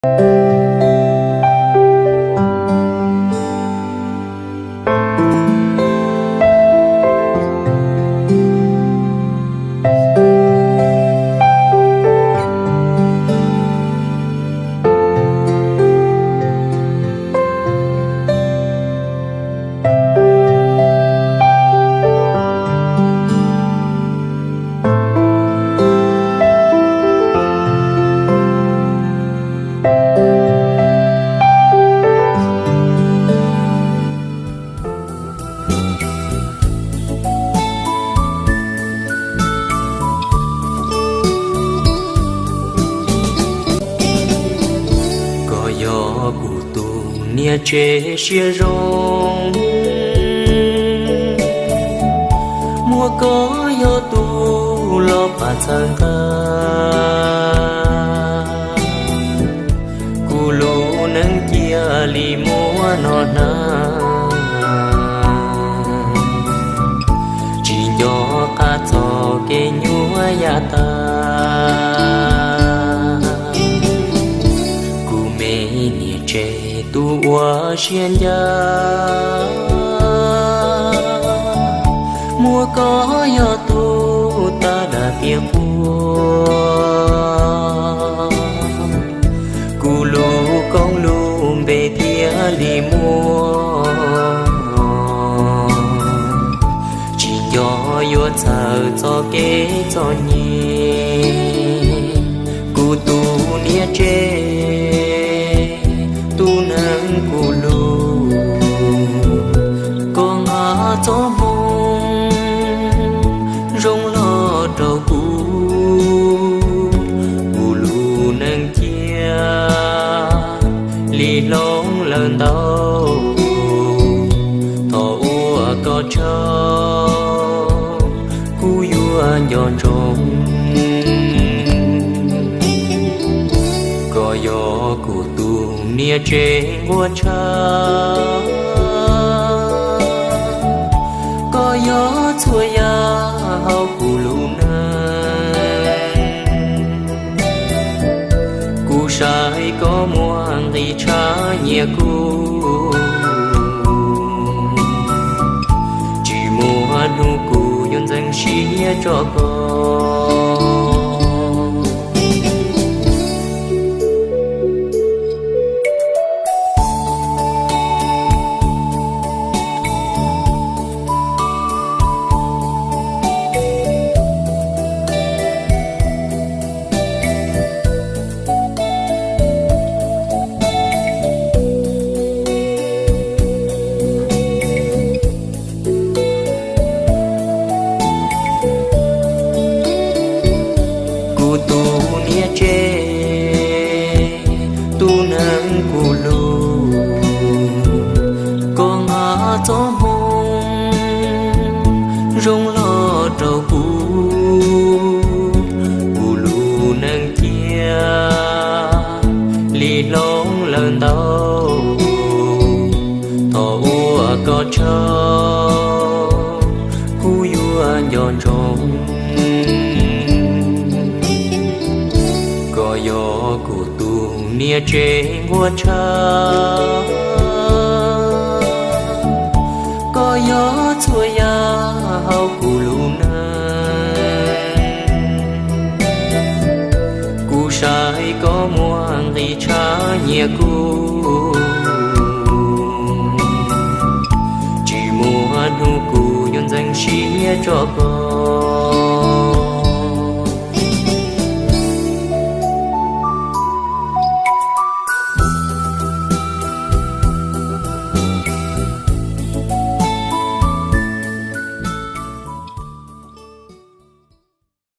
Koj yog kuv tus niam tsev siab zoo, muaj koj yog tus los pab txhawb nqa. Kuv lub neej cia li muaj no hnav, tsis nco qab txoj kev nyuaj yam tag. Kuv me niam tsev tus uas siab ncaj, muaj koj yog tus tag dag tiaj quaj. Kuv lub koob lub npe thiaj li muaj, tsis nco yuav txhawj txoj kev txom nyem. Kuv tus niam tsev, tus neeg kuv hlub, koj nqa txoj hmoo zoo los rau kuv. Kuv lub neej cia li hloov lawm ntau, thov ua koj tsaug, kuv yuav nco ntsoov. Koj yog kuv tus niam tsev nquag tshaj, koj yog txhua yam hauv kuv lub neej. Kuv saib koj muaj nqis tshaj nyiam kuv, tsis muaj hnub kuv yuav ntxeev siab tso koj. Kuv tus niam tsev, tus neeg kuv hlub, koj nqa txoj hmoo zoo los rau kuv. Kuv lub neej cia li hloov lawm ntau, thov ua koj tsaug, kuv yuav nco ntsoov. Koj yog kuv tus niam tsev nquag tshaj, koj yog txhua yam hauv kuv lub neej. Kuv saib koj muaj nqis tshaj nyiam kuv, tsis muaj hnub kuv yuav ntxeev siab tso koj.